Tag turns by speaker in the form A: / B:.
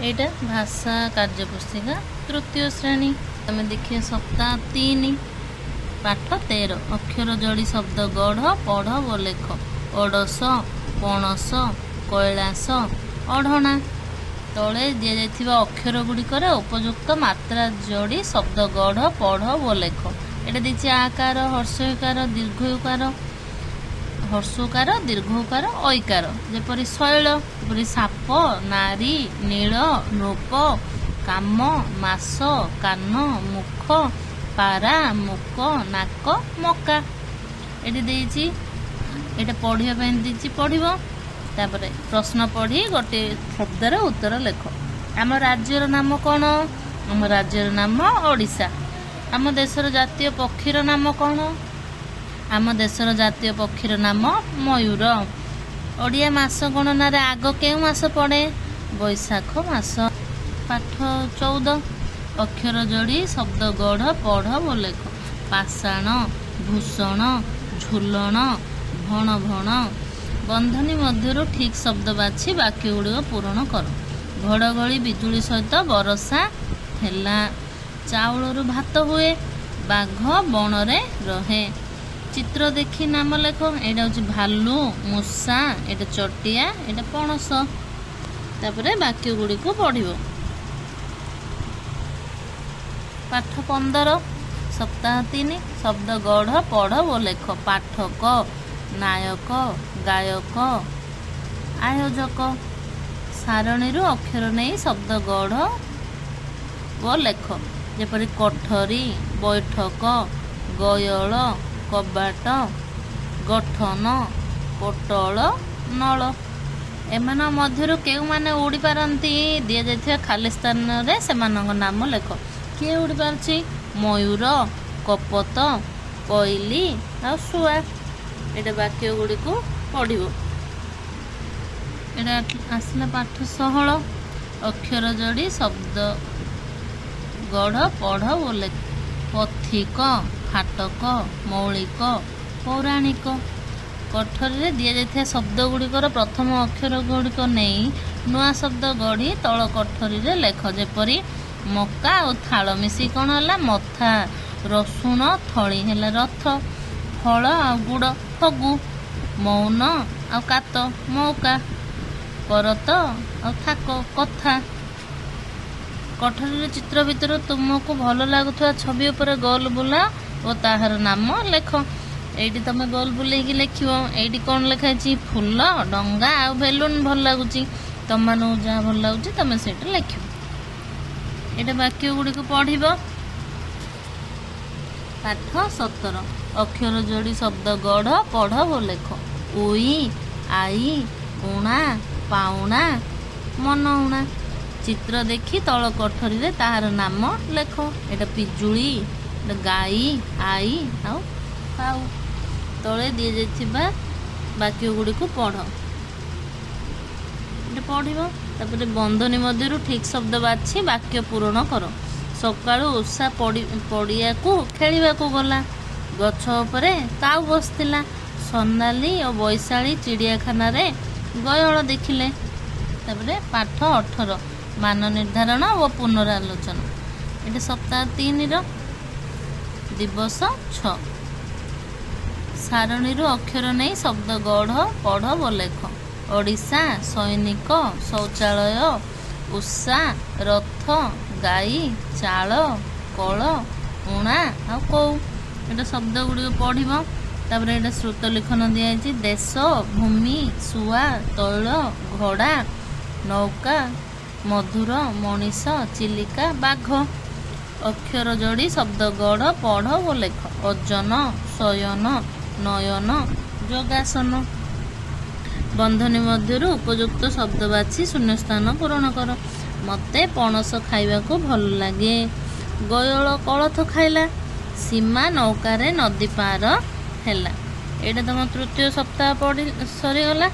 A: ଏଇଟା ଭାଷା କାର୍ଯ୍ୟପୁସ୍ତିକା, ତୃତୀୟ ଶ୍ରେଣୀ। ଆମେ ଦେଖିବା ସପ୍ତାହ 3, ପାଠ 13। ଅକ୍ଷର ଯୋଡ଼ି ଶବ୍ଦ ଗଢ଼, ପଢ଼ ଓ ଲେଖ। ଓଡ଼ଶ, ପଣସ, କୈଳାସ, ଓଢ଼ଣା। ତଳେ ଦିଆଯାଇଥିବା ଅକ୍ଷର ଗୁଡ଼ିକରେ ଉପଯୁକ୍ତ ମାତ୍ରା ଯୋଡ଼ି ଶବ୍ଦ ଗଢ଼, ପଢ଼ ଓ ଲେଖ। ଏଇଟା ଦେଇଛି ଆକାର, ହ୍ରସ୍ୱ ଦୀର୍ଘ ଉକାର, ହ୍ରସ୍ୱକାର, ଦୀର୍ଘ ଉକାର, ଐକାର। ଯେପରି ଶୈଳ, ଯେପରି ସାପ, ନାରୀ, ନୀଳ, ନୃପ, କାମ, ମାସ, କାନ, ମୁଖ, ପାରା, ମୁକ, ନାକ, ମକା। ଏଠି ଦେଇଛି, ଏଇଟା ପଢ଼ିବା ପାଇଁ ଦେଇଛି, ପଢ଼ିବ। ତାପରେ ପ୍ରଶ୍ନ ପଢ଼ି ଗୋଟିଏ ଶବ୍ଦରେ ଉତ୍ତର ଲେଖ। ଆମ ରାଜ୍ୟର ନାମ କ'ଣ? ଆମ ରାଜ୍ୟର ନାମ ଓଡ଼ିଶା। ଆମ ଦେଶର ଜାତୀୟ ପକ୍ଷୀର ନାମ କ'ଣ? ଆମ ଦେଶର ଜାତୀୟ ପକ୍ଷୀର ନାମ ମୟୂର। ଓଡ଼ିଆ ମାସ ଗଣନାରେ ଆଗ କେଉଁ ମାସ ପଡ଼େ? ବୈଶାଖ ମାସ। ପାଠ 14। ଅକ୍ଷର ଯୋଡ଼ି ଶବ୍ଦ ଗଢ଼, ପଢ଼ ଓ ଲେଖ। ପାଷାଣ, ଭୂଷଣ, ଝୁଲଣ, ଭଣ ଭଣ। ବନ୍ଧନୀ ମଧ୍ୟରୁ ଠିକ୍ ଶବ୍ଦ ବାଛି ବାକ୍ୟ ଗୁଡ଼ିକ ପୂରଣ କର। ଘଡ଼ଘଡ଼ି ବିଜୁଳି ସହିତ ବରଷା ହେଲା। ଚାଉଳରୁ ଭାତ ହୁଏ। ବାଘ ବଣରେ ରହେ। ଚିତ୍ର ଦେଖି ନାମ ଲେଖ। ଏଇଟା ହେଉଛି ଭାଲୁ, ମୂଷା, ଏଇଟା ଚଟିଆ, ଏଇଟା ପଣସ। ତାପରେ ବାକ୍ୟ ଗୁଡ଼ିକୁ ପଢ଼ିବ। ପାଠ 15, ସପ୍ତାହ 3। ଶବ୍ଦ ଗଢ଼, ପଢ଼ ଓ ଲେଖ। ପାଠକ, ନାୟକ, ଗାୟକ, ଆୟୋଜକ। ସାରଣୀରୁ ଅକ୍ଷର ନେଇ ଶବ୍ଦ ଗଢ଼ ଓ ଲେଖ। ଯେପରି କୋଠରୀ, ବୈଠକ, ଗୟଳ, କବାଟ, ଗଠନ, ପୋଟଳ, ନଳ। ଏମାନଙ୍କ ମଧ୍ୟରୁ କେଉଁମାନେ ଉଡ଼ିପାରନ୍ତି? ଦିଆଯାଇଥିବା ଖାଲି ସ୍ଥାନରେ ସେମାନଙ୍କ ନାମ ଲେଖ। କିଏ ଉଡ଼ିପାରୁଛି? ମୟୂର, କପୋତ, କୋଇଲି ଆଉ ଶୁଆ। ଏଇଟା ବାକ୍ୟ ଗୁଡ଼ିକୁ ପଢ଼ିବ। ଏଇଟା ଆସିଲା ପାଠ 16। ଅକ୍ଷର ଯୋଡ଼ି ଶବ୍ଦ ଗଢ଼, ପଢ଼ ଓ ଲେଖ। ପଥିକ, ଫାଟକ, ମୌଳିକ, ପୌରାଣିକ। କୋଠରୀରେ ଦିଆଯାଇଥିବା ଶବ୍ଦ ଗୁଡ଼ିକର ପ୍ରଥମ ଅକ୍ଷର ଗୁଡ଼ିକ ନେଇ ନୂଆ ଶବ୍ଦ ଗଢ଼ି ତଳ କୋଠରୀରେ ଲେଖ। ଯେପରି ମକା ଆଉ ଥାଳ ମିଶି କ'ଣ ହେଲା? ମଥା। ରସୁଣ ଥଳି ହେଲା ରଥ। ଫଳ ଆଉ ଗୁଡ଼ ଫଗୁ। ମୌନ ଆଉ କାତ ମୌକା। କରତ ଆଉ ଥାକ କଥା। କୋଠରୀର ଚିତ୍ର ଭିତରୁ ତୁମକୁ ଭଲ ଲାଗୁଥିବା ଛବି ଉପରେ ଗୋଲ ବୁଲା ଓ ତାହାର ନାମ ଲେଖ। ଏଇଠି ତମେ ଗୋଲ ବୁଲେଇକି ଲେଖିବ। ଏଇଠି କ'ଣ ଲେଖା ହେଇଛି? ଫୁଲ, ଡଙ୍ଗା ଆଉ ବେଲୁନ ଭଲ ଲାଗୁଛି। ତମମାନଙ୍କୁ ଯାହା ଭଲ ଲାଗୁଛି, ତମେ ସେଇଟା ଲେଖିବ। ଏଇଟା ବାକ୍ୟ ଗୁଡ଼ିକୁ ପଢ଼ିବ। ପାଠ 17। ଅକ୍ଷର ଯୋଡ଼ି ଶବ୍ଦ ଗଢ଼, ପଢ଼ ଓ ଲେଖ। ଉଇ, ଆଈ, ଉଣା, ପାଉଣା, ମନ ଉଣା। ଚିତ୍ର ଦେଖି ତଳ କୋଠରୀରେ ତାହାର ନାମ ଲେଖ। ଏଇଟା ପିଜୁଳି, ଏଇଟା ଗାଈ, ଆଈ ଆଉ କାଉ। ତଳେ ଦିଆଯାଇଥିବା ବାକ୍ୟ ଗୁଡ଼ିକୁ ପଢ଼। ଏଇଟା ପଢ଼ିବ। ତାପରେ ବନ୍ଧନୀ ମଧ୍ୟରୁ ଠିକ୍ ଶବ୍ଦ ବାଛି ବାକ୍ୟ ପୂରଣ କର। ସକାଳୁ ଉଷା ପଡ଼ିଆକୁ ଖେଳିବାକୁ ଗଲା। ଗଛ ଉପରେ କାଉ ବସିଥିଲା। ସୋନାଲି ଓ ବୈଶାଳୀ ଚିଡ଼ିଆଖାନାରେ ଗୟଳ ଦେଖିଲେ। ତାପରେ ପାଠ 18, ମାନ ନିର୍ଦ୍ଧାରଣ ଓ ପୁନରାଲୋଚନା। ଏଇଟା ସପ୍ତାହ 3ର ଦିବସ 6। ସାରଣୀରୁ ଅକ୍ଷର ନେଇ ଶବ୍ଦ ଗଢ଼, ପଢ଼ ଓ ଲେଖ। ଓଡ଼ିଶା, ସୈନିକ, ଶୌଚାଳୟ, ଉଷା, ରଥ, ଗାଈ, ଚାଳ, କଳ, ଉଣା ଆଉ କଉ। ଏଇଟା ଶବ୍ଦ ଗୁଡ଼ିକ ପଢ଼ିବ। ତାପରେ ଏଇଟା ଶ୍ରୁତ ଲିଖନ ଦିଆଯାଇଛି। ଦେଶ, ଭୂମି, ଶୁଆ, ତୈଳ, ଘୋଡ଼ା, ନୌକା, ମଧୁର, ମଣିଷ, ଚିଲିକା, ବାଘ। ଅକ୍ଷର ଯୋଡ଼ି ଶବ୍ଦ ଗଢ଼, ପଢ଼ ଓ ଲେଖ। ଓଜନ, ଶୟନ, ନୟନ, ଯୋଗାସନ। ବନ୍ଧନୀ ମଧ୍ୟରୁ ଉପଯୁକ୍ତ ଶବ୍ଦ ବାଛି ଶୂନ୍ୟସ୍ଥାନ ପୂରଣ କର। ମୋତେ ପଣସ ଖାଇବାକୁ ଭଲ ଲାଗେ। ଗୟଳ କୋଳଥ ଖାଇଲା। ସୀମା ନୌକାରେ ନଦୀ ପାର ହେଲା। ଏଇଟା ତମ ତୃତୀୟ ସପ୍ତାହ ପଢ଼ି ସରିଗଲା।